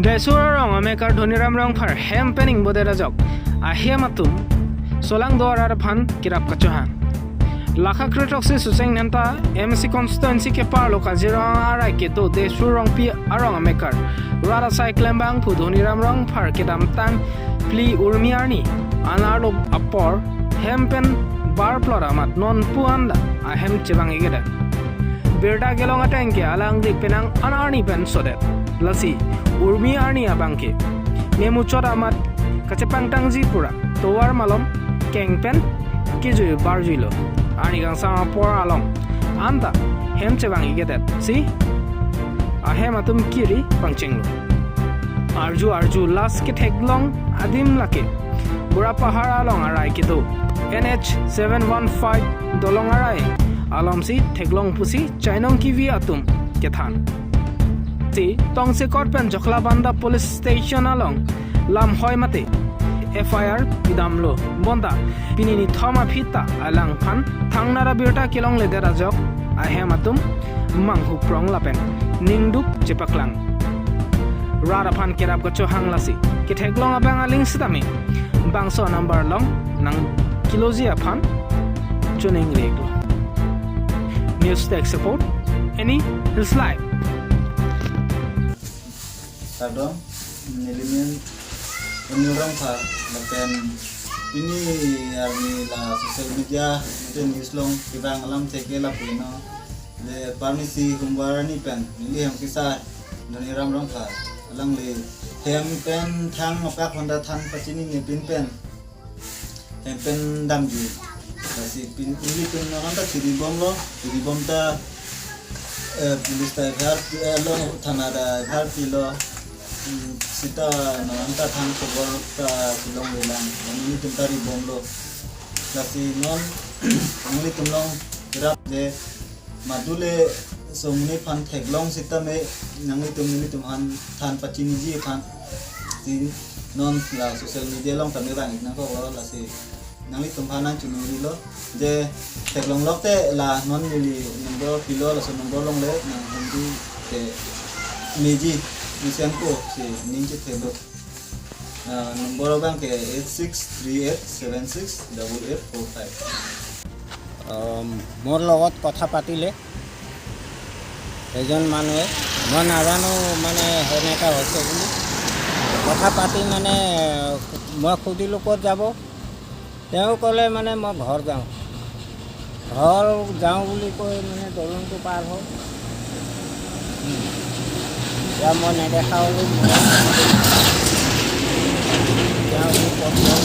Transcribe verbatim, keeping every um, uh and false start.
Desur arong amekar Dhoniram Rongphar hem pen ingbodet ajok ahem atum solangdo arat aphan kerap kachohang. Lakha kre throksi Sucheng Dhenta M A C constituency keparlo Kaziranga arai kedo Desur Rongpi arong amekar rat asai klembangphu Dhoniram Rongphar kedamtang phli Urmi arni anarlo apor hem pen bar plot amat nonpu anta ahem chevang-ik-edet. Birta kelong ateng ke alangli penang an arni pen sodet. Lasi Urmi arni abang ke memuchot amat kachepangtangji pura tovar malom keng pen kejui barjuilo. Arni kangsam apor along anta hem chevang-ik-edet si ahem atum kiri pangchenglo. Arju arju last ketheklong adim lake Burapahar along arai kedo N H seven one five dolong arai alomsi theklong pusi chainong kevi atum kethan. Si tongsekot pen Jokhlabanda police station along lamhoi mate F I R pidamlo. Bonta pini nithom aphi ta alangphan thangnat abirta kelongledet ajok ahem atum manghuprong lapen ningduk chepaklang. Rat aphan kerap kachohang lasi ketheklong abang aling sitame bangso number along nangkiloji aphan choningri-iklo. News Desk Report, Any Hills Live. Kardom, nelimen Oniram Rongphar, lapen pini arni la social media mate news along kevang alam theke lapu-iknon. Je arnisi humbar arni pen neli hem kesai Dhoniram Rongphar alangli hem pen thang apak honda than pachinine pin pen hem pen damji. Lasi pin, nelitum non anta chiribomlo, chiribom ta, eh, police ta F I R pi-, eh, lo, thana ta F I R pilo. Hmm, seta non anta than khobor ta kelonglelang. Nelitum ta ribomlo. Lasi non nelitum along kerap je madu le somni aphan theklong sitame nanglitum nelitum aphan than pachiniji aphan si non la social media along tame vang-ik nangkoklo. Lasi nanglitum aphan nangchoningrilo je theklong lok te la non neli number pilo, laso number along le nang hundi te meji mesen ko si ning chethelo. আহ, number abang ke eight six three eight seven six double eight four five. আহ, মোৰ লগত কথা পাতিলে এজন মানুহে, মই নাজানো মানে এনেকা হৈছে বুলি। কথা পাতি মানে মই সুধিলোঁ, "ক'ত যাব?" তেওঁ ক'লে মানে, "মই ঘৰ যাওঁ।" ঘৰ যাওঁ বুলি কৈ মানে দলংটো পাৰ হ'ল। উম। এতিয়া মই নেদেখা হ'লো, মই এতিয়া মোৰ ক'ত ঘৰ